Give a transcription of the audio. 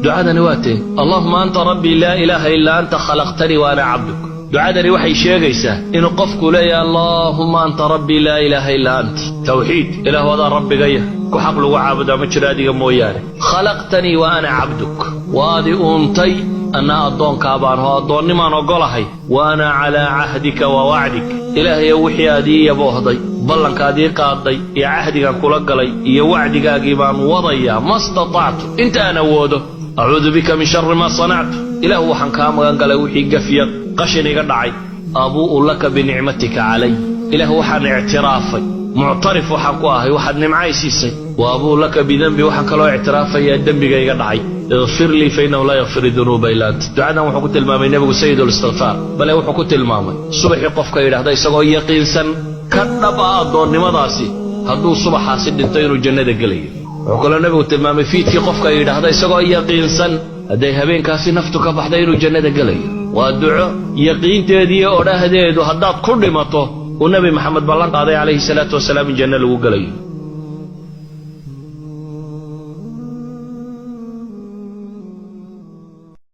Ducadani waa tee: "اللهم أنت ربي لا إله إلا أنت، خلقتني وأنا عبدك." Ducadani waxay sheegaysaa inuu qofku leeyahay: "اللهم أنت ربي لا إله إلا أنت." Tawxiid. Ilaahu, adaa rabbigaya, ku xaq lagu caabudaa ma jiro adiga mooyaane. "خلقتني وأنا عبدك." Waad i uuntay, anna addoonkaa baan oo addoonnimaan oggolahay. "وأنا على عهدك ووعدك." Ilaahayo, wixii aad ii yaboohday, ballankaad ii qaaday iyo cahdigan kula galay iyo wacdigaagii baan wadayaa. "ما استطعت." Inta aan awoodo. "أعوذ بك من شر ما صنعت." Ilaahu, waxaan kaa magan galay wixii gafya, qashin iga dhacay. "أبوء لك بنعمتك علي." Ilaahu, waxaan ictiraafay, muctarif waxaan ku ahay waxaad nimcay siisay. "وأبوء لك بذنبي." Waxaan kaloo ictiraafayaa dembiga iga dhacay. "اغفر لي فإنه لا يغفر الذنوب إلا أنت." Ducadan wuxuu ku tilmaamay Nebigu سيد الاستغفار. Bale wuxuu ku tilmaamay subaxii qofka yidhaahda isagoo yaqiinsan, ka dhab ah addoonnimadaasi, hadduu subaxaasi dhinto inuu jannada gelayo. Wuxuu kaloo Nebigu tilmaamay fiidkii qofka yidhaahda isagoo yaqiinsan, hadday habeenkaasi naftu ka baxda, inuu jannada gelayo. Waa duco yaqiinteediiyo odhahdeedu haddaad ku dhimato uu Nebi Maxamed ballan qaaday, calayhi salaatu wasalaam, in janno lagu gelayo.